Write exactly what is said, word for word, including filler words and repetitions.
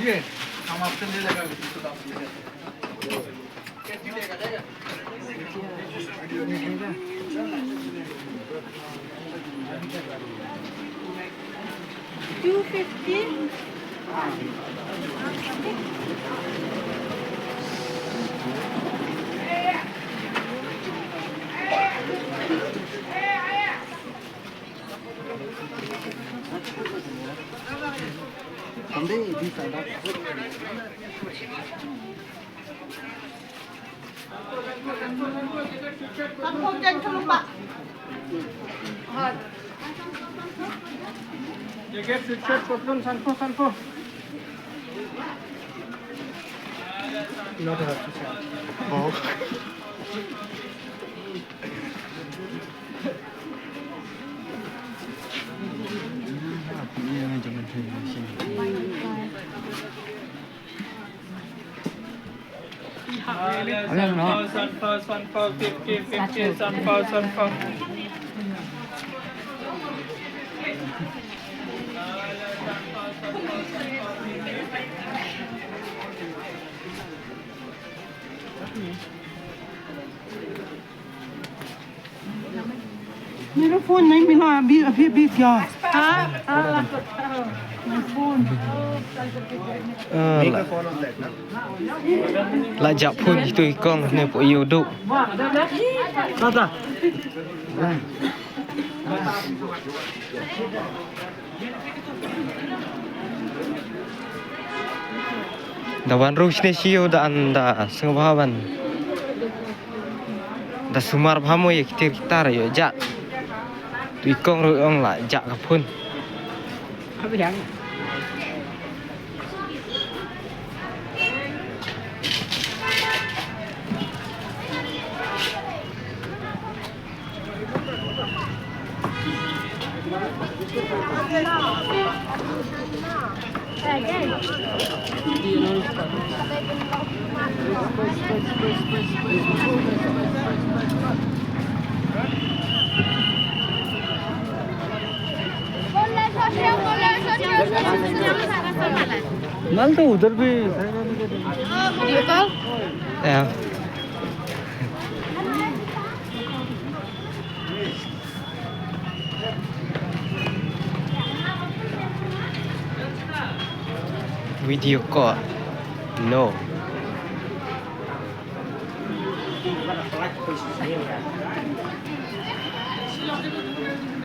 ये, हम आपसे ले लेगा। Two fifty. Jacket, sweatshirt, coat, sanphew, sanphew. Not enough. Oh. Alang no. Sanphew, sanphew, fifty, fifty, sanphew, sanphew. मेरा फोन नहीं मिला, अभी, अभी, अभी गया। हाँ, हाँ, हाँ। My phone. Ah, la, la jah phone kito i kong ne po ïoh duk. Da wan ruh shane sha ïew da an da sngewbha ban da sumar bha mo ïa ki tir ki tar ïoh jah. Tu i kong ruh ong la jah ka phone. माल तो उधर भी। वीडियो कॉल। या। Video call. No.